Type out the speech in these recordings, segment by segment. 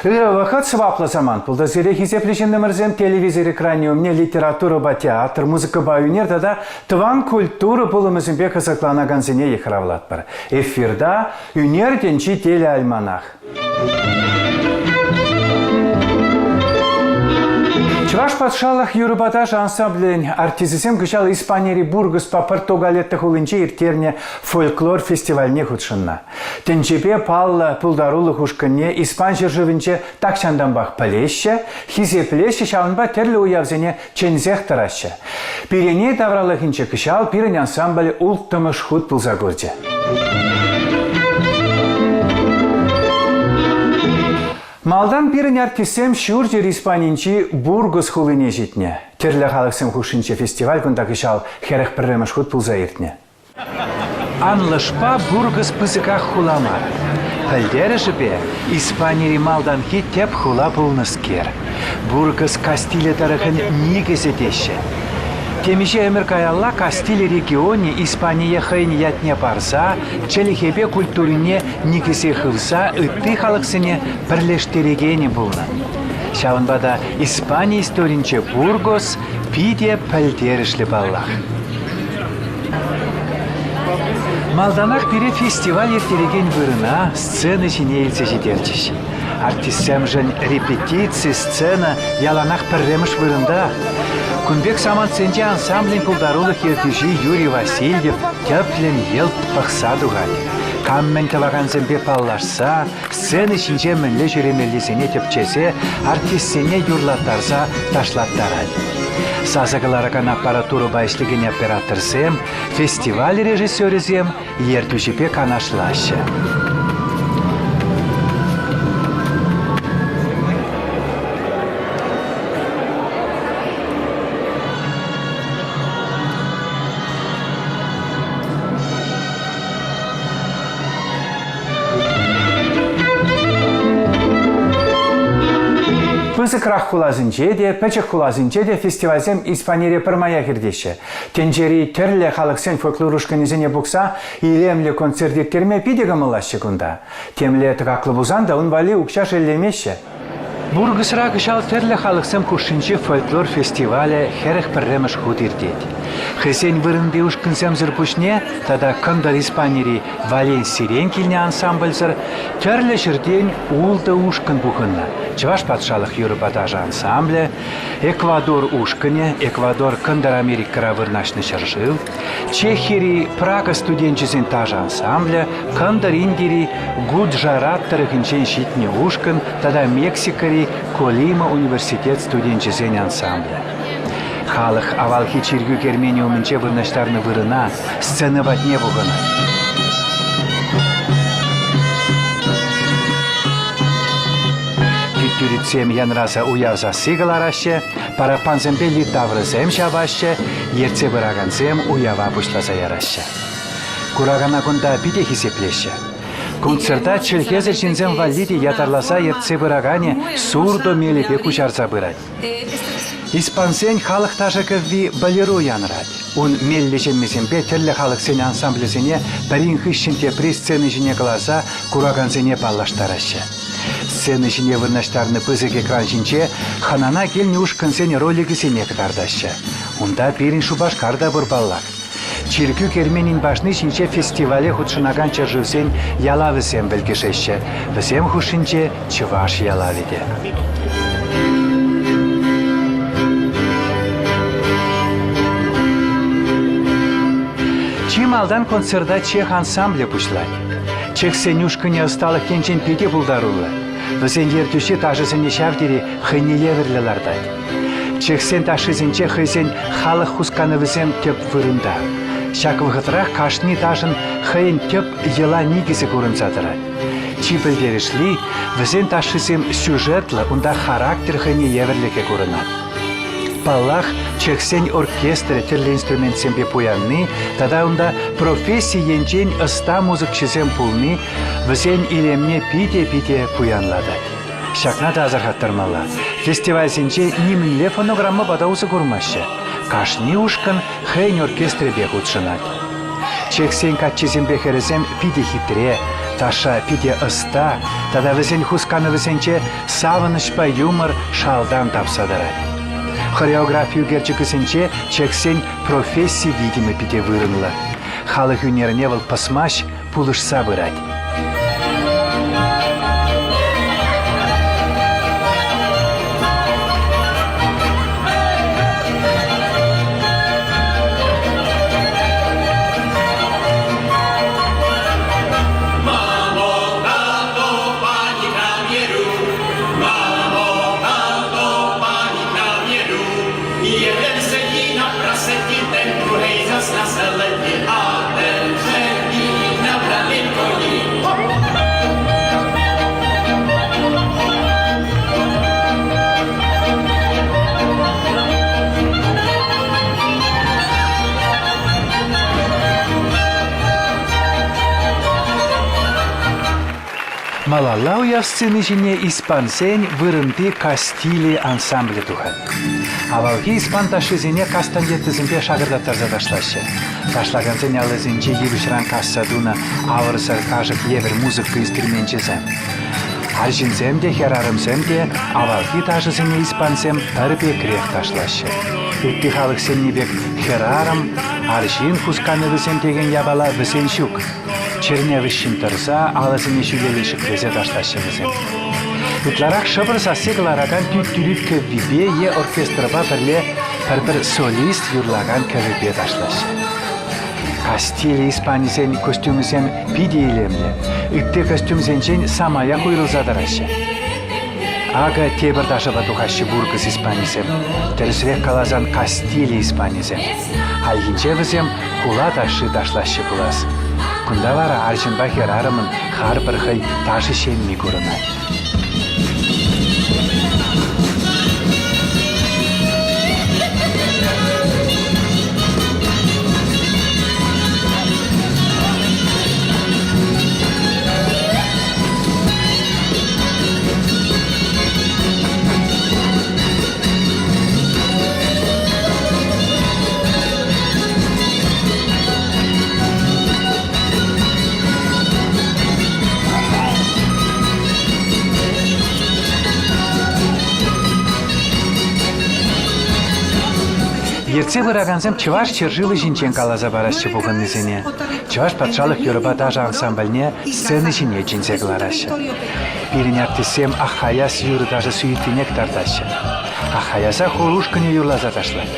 Ырӑ вӑхӑт сӑваплӑ самант пултӑр сире, хисеплӗ ҫыннӑмӑрсем, телевизор экранӗ умне литературӑпа театр, музыкӑпа ӳнер тата тӑван культура пулӑмӗсемпе кӑсӑкланакансене йыхравлатпӑр. Эфирта «Ӳнер тӗнчи телеальманах». Чӑваш патшалӑх юрӑпа ташӑ ансамблӗн артисчӗсем кӑҫал Испанири Бургоспа Португалетта хулинче ирттернӗ фольклор фестивальне хутшӑннӑ. Тӗнчепе паллӑ пултарулӑх ушкӑнне Испан ҫӗршывӗнче тахҫантанпах пӗлеҫҫӗ, хисеплеҫҫӗ, ҫавӑнпа тӗрлӗ уявсене чӗнсех тӑраҫҫӗ. Пиреней тавралӑхӗнче кӑҫал пирӗн ансамбль улттӑмӗш хут пулса курчӗ. Малтан пирӗн артистсем Ҫурҫӗр Испанинчи Бургос хулине ҫитнӗ. Тӗрлӗ халӑхсем хушшинче фестиваль кунта кӑҫал 41-мӗш хут пулса иртнӗ. Анлӑшпа Бургас пысӑках хула мар. Пӗлтерӗшӗпе Испанири малтанхи тӗп хула пулнӑскер. Бургас Кастили тӑрӑхӗн никӗсӗ теҫҫӗ. Темиҫе ӗмӗр каялла Кастили регионӗ Испание хӑйӗн ятне парса чӗлхепе культурине никӗсе хывса ытти халӑхсене пӗрлештерекенӗ пулнӑ. Ҫавӑнпа та Испани историнче Бургос питӗ пӗлтерӗшлӗ паллах. Малтанах пире фестиваль ирттерекен вырӑна сцена ҫине илсе ҫитерчӗҫ. Артистсемшӗн репетици, сцена яланах пӗрремӗш вырӑнта. Кун пек самантсенче ансамблӗн пултарулӑх ертӳҫи Юрий Васильев тӗплӗн йӑлт пӑхса тухать. Кам мӗн тӑвакансемпе паллашса, сцена ҫинче мӗнле ҫӳремеллисене тӗпчесе артистсене юрлаттарса ташлаттарать. Сасӑ кӑларакан аппаратурӑпа ӗҫлекен операторсем, фестиваль режиссерӗсем ертӳҫӗпе канашлаҫҫӗ. Пысӑкрах хуласенче те, пӗчӗк хуласенче те фестивальсем Испанире пӗрмаях иртеҫҫӗ. Тӗнчери тӗрлӗ халӑхсен фольклор ушкӑнӗсене пухса илемлӗ концерт ирттерме питӗ кӑмӑллаҫҫӗ кунта. Темле тӑкаклӑ пулсан та ун валли укҫа шеллемеҫҫӗ. Бургасра кӑҫал тӗрлӗ халӑхсем хушшинчи фольклор фестивалӗ 41-мӗш хут иртет. Хӑйсен вырӑнти ушкӑнсемсӗр пуҫне тата Кӑнтӑр Испанири Валенсирен килнӗ ансамбльсӗр тӗрлӗ ҫӗртен ултӑ ушкӑн пухӑннӑ. Чӑваш патшалӑх юрӑпа ташӑ ансамблӗ, Эквадор ушкӑнӗ, Эквадор Кӑнтӑр Америкӑра вырнаҫнӑ ҫӗршыв, Чехири Прага студенчӗсен ташӑ ансамблӗ Кӑнтӑр Индири Гуджарат тӑрӑхӗнчен ҫитнӗ ушкӑн тата Мексикӑри Колима университет студенчӗсен ансамблӗ. Халӑх авалхи чиркӳ керменӗ умӗнче вырнаҫтарнӑ вырӑна сцена патне пухӑнать. Тӳттӳритсем янраса уяв сасси кӑлараҫҫӗ, параппансемпе литаврӑсем ҫапаҫҫӗ, ертсе пыракансем уява пуҫласа яраҫҫӗ. Куракана кунта питӗ хисеплеҫҫӗ. Концерта чӗлхесӗр ҫынсем валли те ятарласа ертсе пыраканӗ сурдо мелӗпе куҫарса пырать. Испансен халӑх ташӑ кӗвви болеро янӑрать. Ун меллӗ ҫеммисемпе тӗрлӗ халӑхсен ансамблӗсене пӗрин хыҫҫӑн тепри сцена ҫине кӑларса куракансене паллаштараҫҫӗ. Сцена ҫине вырнаҫтарнӑ пысӑк экран ҫинче хӑнана килнӗ ушкӑнсен роликӗсене кӑтартаҫҫӗ. Унта пирӗн Шупашкар та пур паллах. Чиркӳ керменӗн башни ҫинче фестивале хутшӑнакан ҫӗршывсен ялавӗсем вӗлкӗшеҫҫӗ. Вӗсем хушшинче чӑваш ялавӗ те. Чи малтан концерта чех ансамблӗ пуҫлать. Чехсен ушкӑнӗ ӑсталӑх енчен питӗ пултаруллӑ. Вӗсен ертӳҫи ташӑсене ҫав тери хӑйне евӗрлӗ лартать. Чехсен ташшисенче хӑйсен халӑх хусканӑвӗсем тӗп вырӑнта. Ҫак вӑхӑтрах кашни ташӑн хӑйӗн тӗп йӑла никӗсӗ курӑнса тӑрать. Чи пӗлтерӗшли, вӗсен ташшисем сюжетлӑ, унта характер хӑйне евӗрлӗхӗ курӑнать. Паллах, чехсен оркестрӗ тӗрлӗ инструментсемпе пуянни тата унта професси енчен ӑста музыкҫӑсем пулни вӗсен илемне питӗ-питӗ пуянлатать. Ҫакна та асӑрхаттармалла. Фестивальсенче нимӗнле фонограммӑпа та усӑ курмаҫҫӗ. Кашни ушкӑн хӑйӗн оркестрӗпе хутшӑнать. Чехсен каччисемпе хӗрӗсем питӗ хитре. Ташша питӗ ӑста тата вӗсен хусканӑвӗсенче савӑнӑҫпа юмор шалтан тапса тӑрать. Хореографи ӳкерчӗкӗсенче чехсен професси витӗмӗ питӗ вырӑнлӑ. Халӑх ӳнерне вӑл пӑсмасть, пулӑшса пырать. Jeden sedí na praseti, ten druhej zas na seleti a ten třetí na pravým koni. Малалла уяв сцени ҫине испансен вырӑнти Кастили ансамблӗ тухать. Авалхи испан ташшисене кастаньеттӑсемпе шакӑртаттарса ташлаҫҫӗ. Ташлакансен аллисенче йывӑҫран касса тунӑ авӑрсӑр кашӑк евӗр музыка инструменчӗсем. Арҫынсем те, хӗрарӑмсем те авалхи ташӑсене испансем пӗр пекрех ташлаҫҫӗ. Ытти халӑхсенни пек хӗрарӑм, арҫын хусканӑвӗсем текен япала вӗсен ҫук. Чӗрне вӗҫҫӗн тӑрса алӑсене ҫӳлелле ҫӗклесе ташлаҫҫӗ вӗсем. Ытларах шӑпӑр сасси кӑларакан тӳт-тӳрӳт кӗввипе е оркестрпа пӗрле пӗр-пӗр солист юрлакан кӗвӗпе ташлаҫҫӗ. Кастили испанисен костюмӗсем питӗ илемлӗ, ытти костюмсенчен самаях уйрӑлса тӑраҫҫӗ. Акӑ тепӗр ташӑпа тухаҫҫӗ бургас испанисем, тӗрӗсрех каласан Кастили испанисем. Хальхинче вӗсем хула ташши ташлаҫҫӗ пулас. Кунта вара арҫынпа хӗрарӑмӑн харпӑр хӑй ташӑ ҫемми курӑнать. Ертсе пыракансем чӑваш ҫӗршывӗ ҫинчен каласа параҫҫӗ пухӑннисене. Чӑваш патшалӑх юрӑпа ташӑ ансамбльне сцена ҫине чӗнсе кӑлараҫҫӗ. Пирӗн артистсем Аххаяс юрӑ-ташӑ сюитине кӑтартаҫҫӗ. Аххаяса хор ушкӑнӗ юрласа ташлать.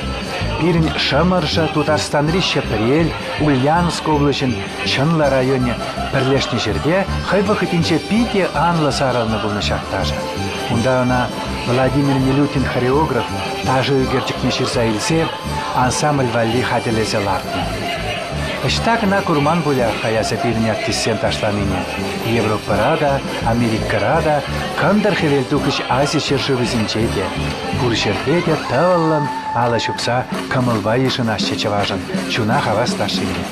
Пирӗн Шӑмӑршӑ, Тутарстанри Ҫӗпрел, Ульяновск облаҫӗн Чӑнлӑ районӗ пӗрлешнӗ ҫӗрте хӑй вӑхӑтӗнче питӗ анлӑ сарӑлнӑ пулнӑ ҫак ташӑ. Унта ӑна Владимир Милютин хореограф ташӑ ӳкерчӗкне ҫырса илсе ансамбль валли хатӗрлесе лартнӑ. Ӑҫта кӑна курман пулӗ хаяса пирӗн артистсем ташланине. Европӑра та, Америкӑра та, Кӑнтӑр Хӗвелтухӑҫ Ази ҫӗршывӗсенче те, пур ҫӗрте те тӑвӑллӑн алӑ ҫупса кӑмӑлпа йышӑнаҫҫӗ чӑвашӑн чуна хавас ташшине.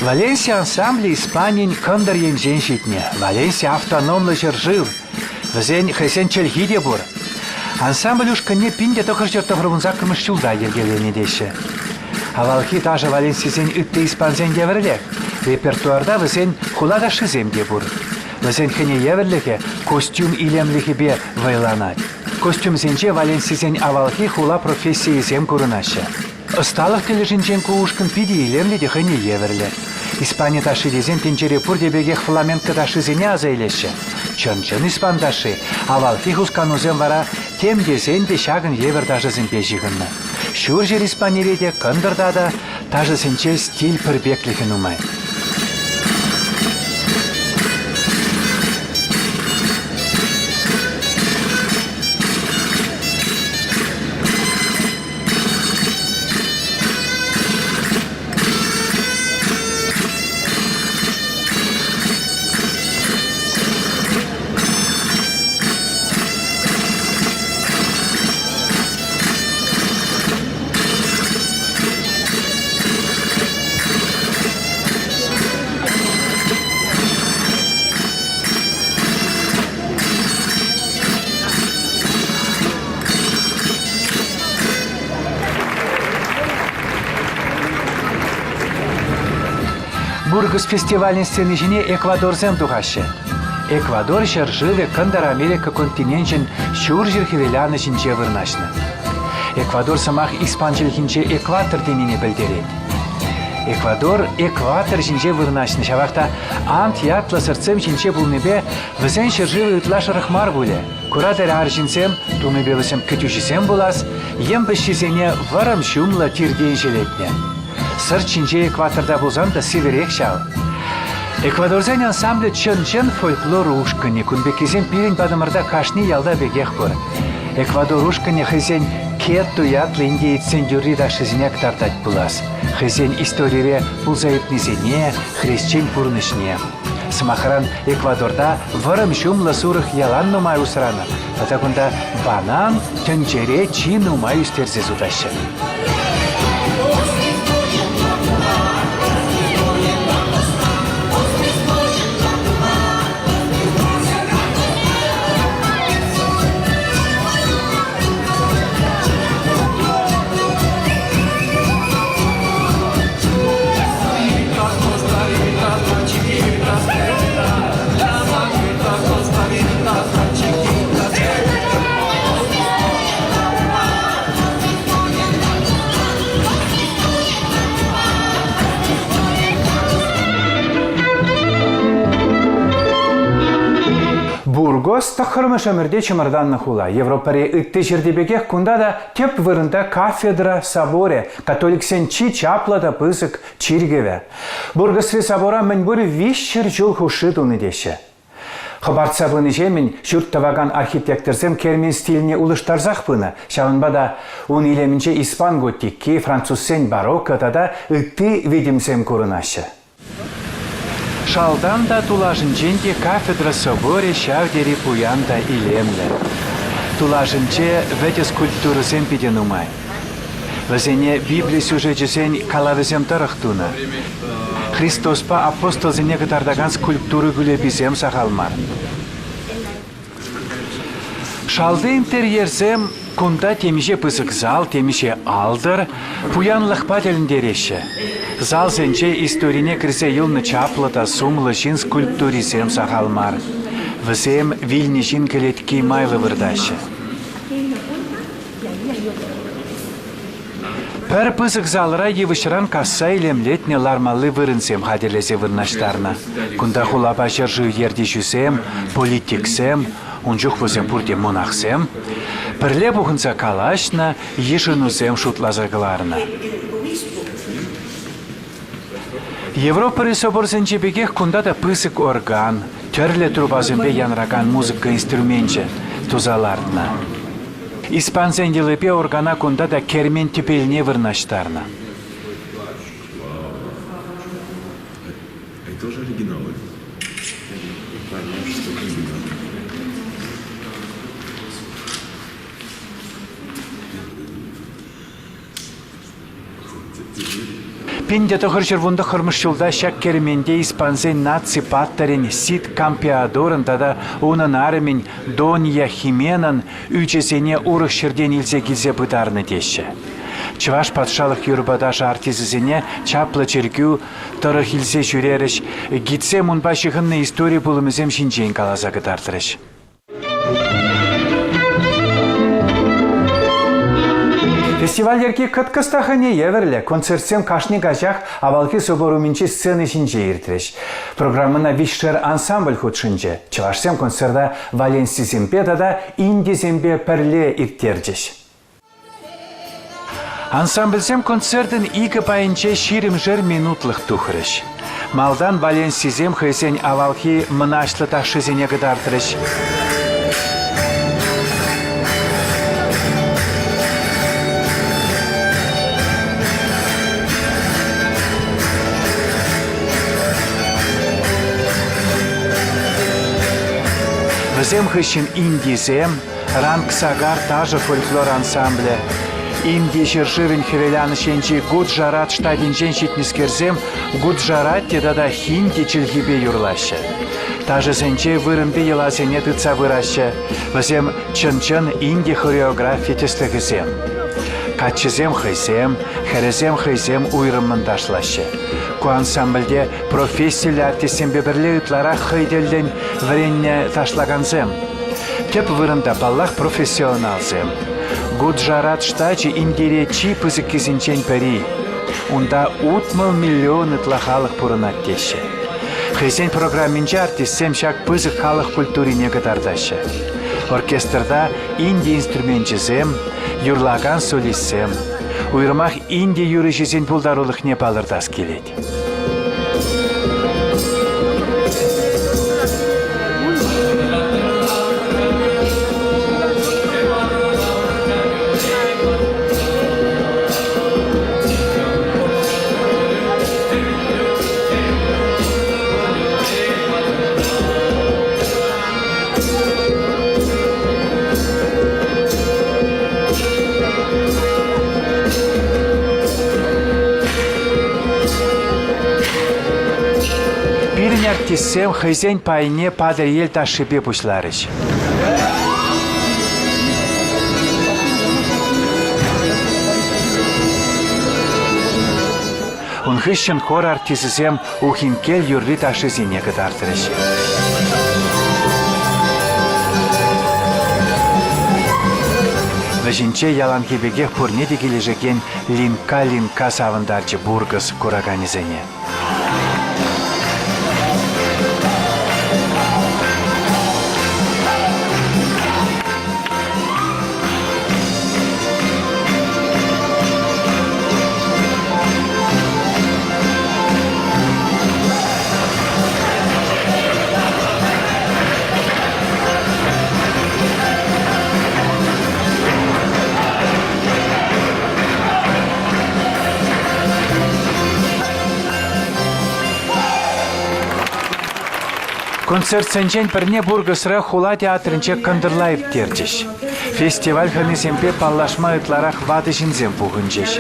Валенсия ансамблӗ Испанин кӑнтӑр енчен ҫитнӗ. Валенсия автономлӑ ҫӗршыв. Вӗсен хӑйсен чӗлхи те пур. Ансамбль ушкӑнне 1998 ҫулта йӗркеленӗ теҫҫӗ. Авалхи ташӑ валенсисен ытти испансен евӗрлех. Репертуарта вӗсен хула ташшисем те пур. Вӗсен хӑйне евӗрлӗхӗ костюм илемлӗхӗпе вӑйланать. Костюмсенче валенсисен авалхи хула профессийӗсем курӑнаҫҫӗ. Ӑсталӑх тӗлӗшӗнчен ку ушкӑн питӗ илемлӗ те хӑйне евӗрлӗ. Испани ташши тесен тӗнчере пурте пекех фламенко ташшисене аса илеҫҫӗ. Чӑн-чӑн испан ташши, авалхи хусканусем вара тем тесен те ҫакӑн евӗр ташӑсемпе ҫыхӑннӑ. Ҫурҫӗр Испанире те, кӑнтӑрта та ташӑсенче стиль пӗрпеклӗхӗ нумай. Бургас фестивалӗн сцени ҫине эквадорсем тухаҫҫӗ. Эквадор ҫӗршывӗ Кӑнтӑр Америка континенчӗн ҫурҫӗр хӗвеланӑҫӗнче вырнаҫнӑ. Эквадор сӑмах испан чӗлхинче экватор тенине пӗлтерет. Эквадор экватор ҫинче вырнаҫнӑ, ҫавах та Анд ятлӑ сӑртсем ҫинче пулнипе вӗсен ҫӗршывӗ ытла шӑрӑх мар пулӗ. Куратӑр арҫынсем, тумӗпе вӗсем кӗтӳҫӗсем пулас, йӗм пӗҫҫисене вӑрӑм ҫумлӑ тиртен ҫӗлетнӗ. Сӑрт ҫинче экваторта пулсан та сивӗрех ҫав. Эквадорсен ансамблӗ чӑн-чӑн фольклор ушкӑнӗ. Кун пеккисем пирӗн патӑмӑрта кашни ялта пекех пур. Эквадор ушкӑнӗ хӑйсен Кетту ятлӑ индеецсен юрри-ташшисене кӑтартать пулас. Хӑйсен историре пулса иртнисене, хресчен пурнӑҫне. Сӑмахран, Эквадорта вӑрӑм ҫумлӑ сурӑх ялан нумай усранӑ. Тата кунта банан тӗнчере чи нумай ӳстерсе сутаҫҫӗ. Бургос тӑххӑрмӗш ӗмӗрте чӑмӑртаннӑ хула. Европӑри ытти ҫӗрти пекех кунта та тӗп вырӑнта кафедра соборӗ, католиксен чи чаплӑ та пысӑк чиркӗвӗ. Бургасри собора мӗнпур 300 ҫул хушши тунӑ теҫҫӗ. Хӑпартса пынӑҫемӗн ҫурт тӑвакан архитекторсем кермен стильне улӑштарсах пынӑ. Ҫавӑнпа та ун илемӗнче испан готики, французсен барокко тата ытти витӗмсем курӑнаҫҫӗ. Шалтан та тулашӗнчен те кафедра соборӗ ҫав тери пуян та илемлӗ. Тулашӗнче вӗтӗ скульптурӑсем питӗ нумай. Вӗсене Библи сюжечӗсен калавӗсем тӑрӑх тунӑ. Христоспа апостолсене кӑтартакан скульптура кӳлеписем сахал мар. Шалти интерьерсем кунта темиҫе пысӑк зал, темиҫе алтӑр пуянлӑхпа тӗлӗнтереҫҫӗ. Залсенче историне кӗрсе юлнӑ чаплӑ та сумлӑ ҫын скульптурисем сахал мар. Вӗсем вилнӗ ҫын кӗлетки майлӑ выртаҫҫӗ. Пӗр пысӑк залра йывӑҫран касса илемлетнӗ лармалли вырӑнсем хатӗрлесе вырнаҫтарнӑ. Кунта хулапа ҫӗршыв ертӳҫисем, политиксем, ун чух вӗсем пурте монахсем, пӗрле пухӑнса калаҫнӑ, йышӑнусем шутласа кӑларнӑ. Европӑри соборсенчи пекех кунта та пысӑк орган, тӗрлӗ трубасемпе янракан музыка инструменчӗ туса лартнӑ. Испансен йӑлипе органа кунта та кермен тӗпелне вырнаҫтарнӑ. Это тоже оригиналы. 1919 ҫулта ҫак керменте испансен наци паттӑрӗн Сид Кампеадорӑн тата унӑн арӑмӗн Донья Хименӑн ӳчӗсене урӑх ҫӗртен илсе килсе пытарнӑ теҫҫӗ. Чӑваш патшалӑх юрӑпа ташӑ артисчӗсене чаплӑ чиркӳ тӑрӑх илсе ҫӳрерӗҫ, гидсем унпа ҫыхӑннӑ истори пулӑмӗсем ҫинчен каласа кӑтартрӗҫ. Фестиваль йӗрки кӑткӑс та хӑйне евӗрлӗ. Концертсем кашни каҫах авалхи собор умӗнчи сцена ҫинче иртрӗҫ. Программӑна виҫшер ансамбль хутшӑнчӗ. Чӑвашсем концерта валенсисемпе тата индисемпе пӗрле ирттерчӗҫ. Ансамбльсем концертӑн икӗ пайӗнче ҫирӗмшер минутлӑх тухрӗҫ. Малтан валенсисем хӑйсен авалхи мӑнаҫлӑ ташшисене кӑтартрӗҫ. Вӗсем хыҫҫӑн индисем, Рангсагар ташӑ фольклор ансамблӗ. Инди ҫӗршывӗн хӗвеланӑҫ енчи Гуджарат штатӗнчен ҫитнӗскерсем Гуджаратти тата хинди чӗлхипе юрлаҫҫӗ. Ташӑсенче вырӑнти йӑласене тытса пыраҫҫӗ. Вӗсем чӑн-чӑн инди хореографи тӗслӗхӗсем. Каччӑсем хӑйсем, хӗрӗсем хӑйсем уйрӑммӑн ташлаҫҫӗ. Ку ансамбльте профессиллӗ артистсемпе пӗрле ытларах хӑй тӗллӗн вӗреннӗ ташлакансем. Тӗп вырӑнта, паллах, профессионалсем. Гуджарат штачӗ Индире чи пысӑккисенчен пӗри. Унта 60 миллион ытла халӑх пурӑнать теҫҫӗ. Хӑйсен программинче артистсем ҫак пысӑк халӑх культурине кӑтартаҫҫӗ. Оркестрта Инди инструменчӗсем, юрлакан солистсем. Уйрӑмах Инди юрӑҫисен пултарулӑхне палӑртас килет. Пирӗн артистсем хӑйсен пайне Патӑрьел ташшипе пуҫларӗҫ. Ун хыҫҫӑн хор артисчӗсем Ухинкел юрри-ташшисене кӑтартрӗҫ. Вӗҫӗнче яланхи пекех пурне те килӗшекен Линка-Линка савӑнтарчӗ Бургас кураканӗсене. Концертсенчен пӗрне Бургасра хула театрӗнче кӑнтӑрла ирттерчӗҫ. Фестиваль хӑнисемпе паллашма ытларах ватӑ ҫынсем пухӑнчӗҫ.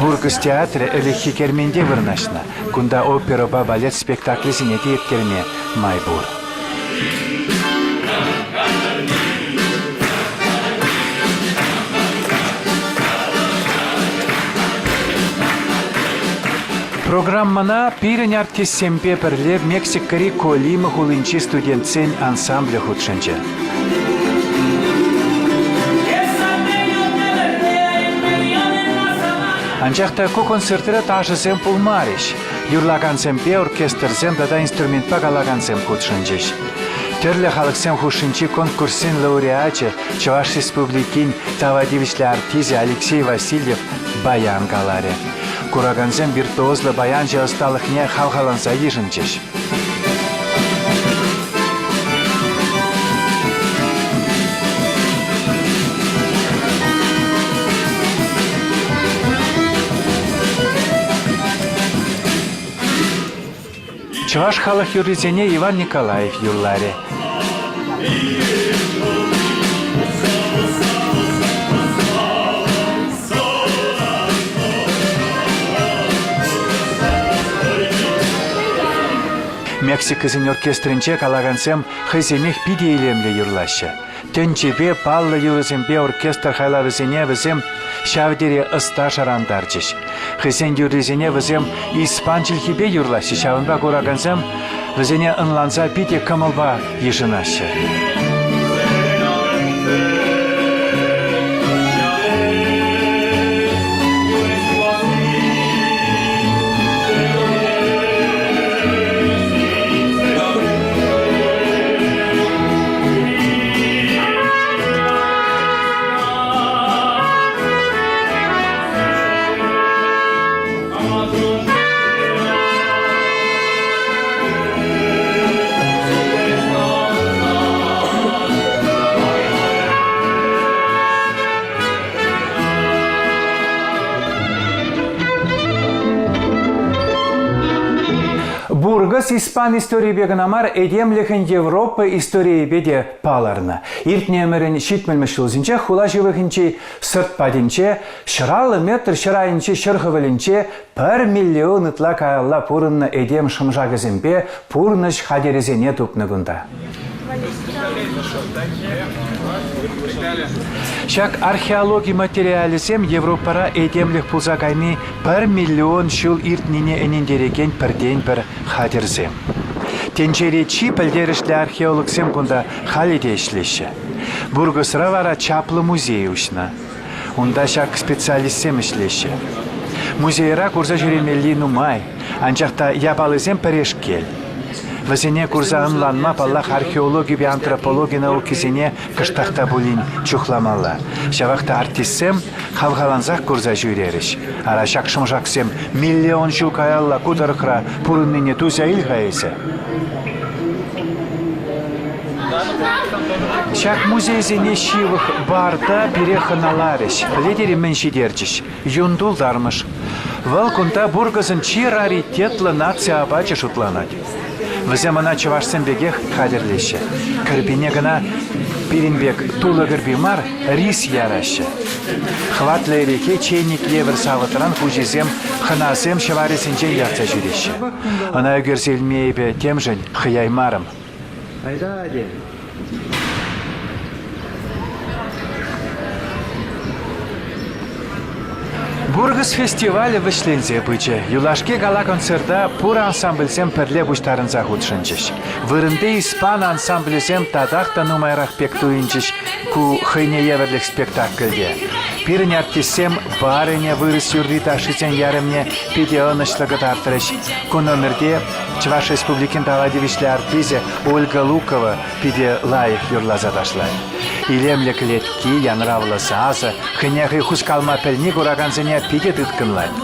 Бургас театрӗ ӗлӗкхи керменте вырнаҫнӑ. Кунта оперӑпа балет спектаклӗсене те ирттерме май пур. Программӑна пирӗн артистсемпе пӗрле Мексикӑри Колима хулинчи студентсен ансамблӗ хутшӑнчӗ. Анчах та ку концертра ташӑсем пулмарӗҫ. Юрлакансемпе оркестрсем тата инструментпа калакансем хутшӑнчӗҫ. Тӗрлӗ халӑхсем хушшинчи конкурссен лауреачӗ Чӑваш Республикин тава тивӗҫлӗ артисчӗ Алексей Васильев баян каларӗ. Куракансем виртуозлӑ баянҫӑ ӑсталӑхне хавхаланса йышӑнчӗҫ. Чӑваш халӑх юррисене Иван Николаев юрларӗ. Мексикӑсен оркестрӗнче калакансем хӑйсемех питӗ илемлӗ юрлаҫҫӗ. Тӗнчипе паллӑ юрӑсемпе оркестр хайлавӗсене вӗсем ҫав тери ӑста шӑрантарчӗҫ. Хӑйсен юррисене вӗсем испан чӗлхипе юрлаҫҫӗ, ҫавӑнпа куракансем вӗсене ӑнланса питӗ кӑмӑлпа йышӑнаҫҫӗ. Бургас испан историйӗпе кӑна мар, этемлӗхӗн Европа историйӗпе те палӑрнӑ. Иртнӗ ӗмӗрӗн ҫитмӗлмӗш ҫулсенче хула ҫывӑхӗнчи сӑрт патӗнче ҫӑраллӑ метр ҫӗр айӗнчи ҫӗр хӑвӑлӗнче пӗр миллион ытла каялла пурӑннӑ этем шӑмшакӗсемпе пурнӑҫ хатӗрӗсене тупнӑ кунта. Ҫак археологи материалӗсем Европӑра этемлӗх пулса кайни пӗр миллион ҫул иртнине ӗнентерекен пӗртен-пӗр хатӗрсем. Тӗнчери чи пӗлтерӗшлӗ археологсем кунта халӗ те ӗҫлеҫҫӗ. Бургасра вара чаплӑ музей уҫнӑ. Унта ҫак специалистсем ӗҫлеҫҫӗ. Музейра курса ҫӳремелли нумай, анчах та япалисем пӗрешкел. Вӗсене курса ӑнланма, паллах, археологипе антропологи наукисене кӑштах та пулин чухламалла. Ҫавах та артистсем хавхалансах курса ҫӳрерӗҫ. Ара, ҫак шӑмшаксем миллион ҫул каялла ку тӑрӑхра пурӑннине туйса ил-ха эсӗ. Ҫак музейсене ҫывӑх барта пире хӑналарӗҫ. Пӗлетӗр-и мӗн ҫитерчӗҫ? Юн тултармӑш. Вӑл кунта Бургасӑн чи раритетлӑ наци апачӗ шутланать. Вӗсем ӑна чӑвашсем пекех хатӗрлеҫҫӗ. Кӗрпине кӑна пирӗн пек тулӑ кӗрпи мар, рис яраҫҫӗ. Хӑватлӑ эрехе чейник евӗр савӑтран хуҫисем хӑнасем ҫӑварӗсенчен ярса ҫӳреҫҫӗ. Ӑна ӳкерсе илме эпӗ темшӗн хӑяймарӑм. Айда, тет. Бургас фестивалӗ вӗҫленсе пычӗ. Юлашки гала-концерта пур ансамбльсем пӗрле пуҫтарӑнса хутшӑнчӗҫ. Вырӑнти испан ансамблӗсем татах та нумайрах пек туйӑнчӗҫ ку хӑйне евӗрлӗх спектакльте. Пирӗн артистсем барыня вырӑс юрри-ташшисен ярӑмне питӗ ӑнӑҫлӑ кӑтартрӗҫ. Ку номерте Чӑваш Республикин тава тивӗҫлӗ артисчӗ Ольга Лукова питӗ лайӑх юрласа ташлать. Илемлӗ кӗлетки, янравлӑ сасӑ, хӑйне хӑй хускалма пӗлни куракансене питӗ тыткӑнлать.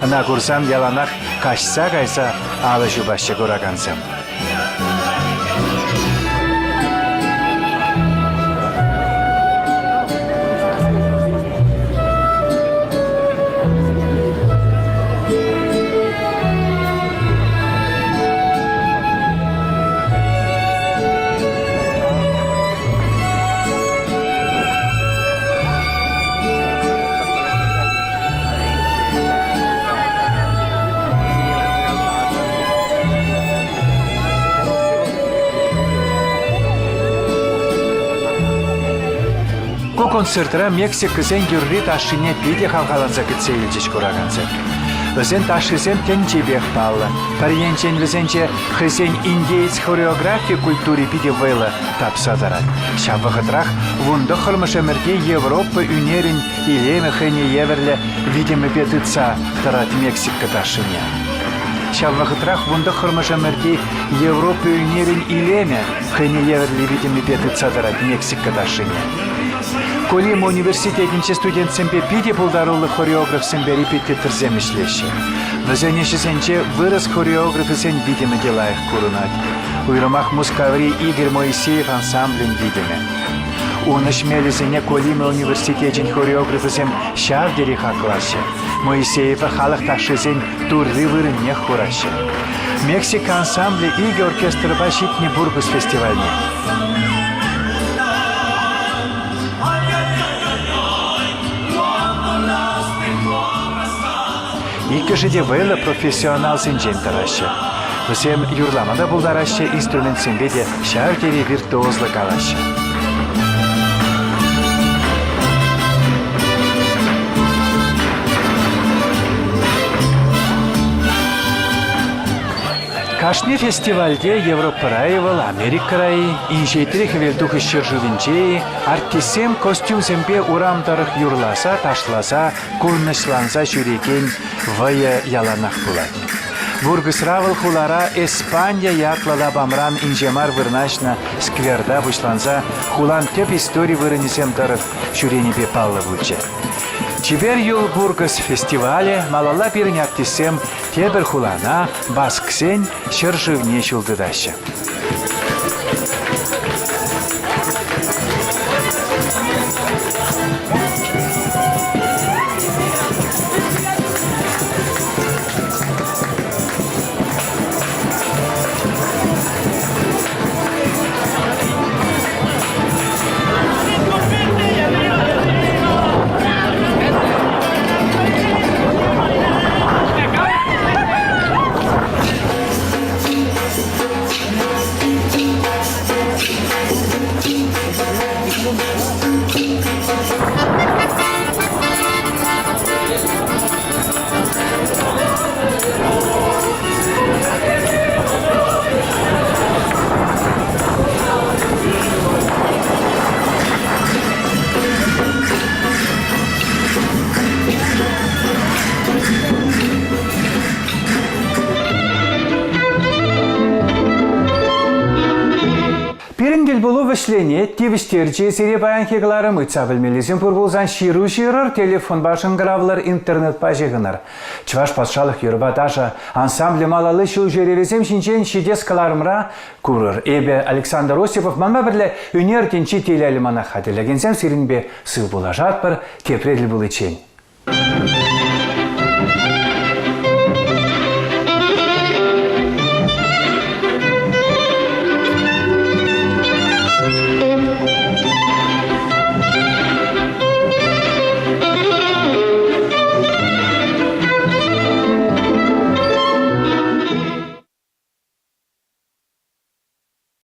Ӑна курсан яланах каҫса кайса алӑ ҫупаҫҫӗ куракансем. Ку концертра Мексикӑсен юрри-ташшине питӗ хавхаланса кӗтсе илчӗҫ куракансем. Вӗсен ташшисем тӗнчипех паллӑ. Пӗр енчен вӗсенче хӑйсен индеец хореографи культури питӗ вӑйлӑ тапса тӑрать. Ҫав вӑхӑтрах вунтӑххӑрмӗш ӗмӗрте Европа ӳнерӗн илемӗ хӑйне евӗрлӗ витӗмӗпе тытса тӑрать Мексика ташшине. Ҫав вӑхӑтрах вунтӑххӑрмӗш ӗмӗрти Европа ӳнерӗн илемӗ хӑйне евӗрлӗ витӗмӗпе тытса тӑрать Мексика ташшине. Колима университетӗнче студентсемпе питӗ пултаруллӑ хореографсемпе репетиторсем ӗҫлеҫҫӗ. Вӗсен ӗҫӗсенче вырӑс хореографӗсен витӗмӗ те лайӑх курӑнать. Уйрӑмах Мускаври Игорь Моисеев ансамблӗн витӗмӗ. Ун ӗҫмелӗсене Колима университечӗн хореографӗсем ҫав тери хаклаҫҫӗ. Моисеева халӑх ташшисен турри вырӑннех хураҫҫӗ. Мексика ансамблӗ икӗ оркестрпа ҫитнӗ Бургас фестивальне. Иккӗшӗ те вӑйлӑ профессионалсенчен тӑраҫҫӗ. Вӗсем юрлама та пултараҫҫӗ, инструментсемпе те ҫав тери виртуозлӑ калаҫҫӗ. Кашни фестивальте Европӑра-и вӑл, Америкӑра-и, инҫетри Хӗвелтухӑҫ ҫӗршывӗнче-и артистсем костюмсемпе урам тӑрӑх юрласа, ташласа, курнӑҫланса ҫӳрекен вӑйӑ яланах пулать. Бургасра вӑл хулара Эспания ятлӑ лапамран инҫе мар вырнаҫнӑ скверта пуҫланса хулан тӗп истори вырӑнӗсем тӑрӑх ҫӳренипе паллӑ пулчӗ. Чипер юл Бургас фестивалӗ малалла пирӗн артистсем тепӗр хулана, Басксен ҫӗршывне ҫул тытаҫҫӗ. вӗҫленет, тивӗҫтерчӗ сире паянхи кӑларӑм. Ыйтса пӗлмеллисем пур пулсан ҫыру ҫырӑр, телефонпа шӑнкӑравлӑр, интернетпа ҫыхӑнӑр. Чӑваш патшалӑх юрӑпа ташӑ ансамблӗ малалли ҫул ҫӳревӗсем ҫинчен ҫитес кӑларӑмра курӑр. Эпӗ, Александр Осипов, манпа пӗрле ӳнер тӗнчи телейлӗ мана хатӗрлекенсем сирӗнпе сыв пулашатпӑр, тепре тӗл пуличчен.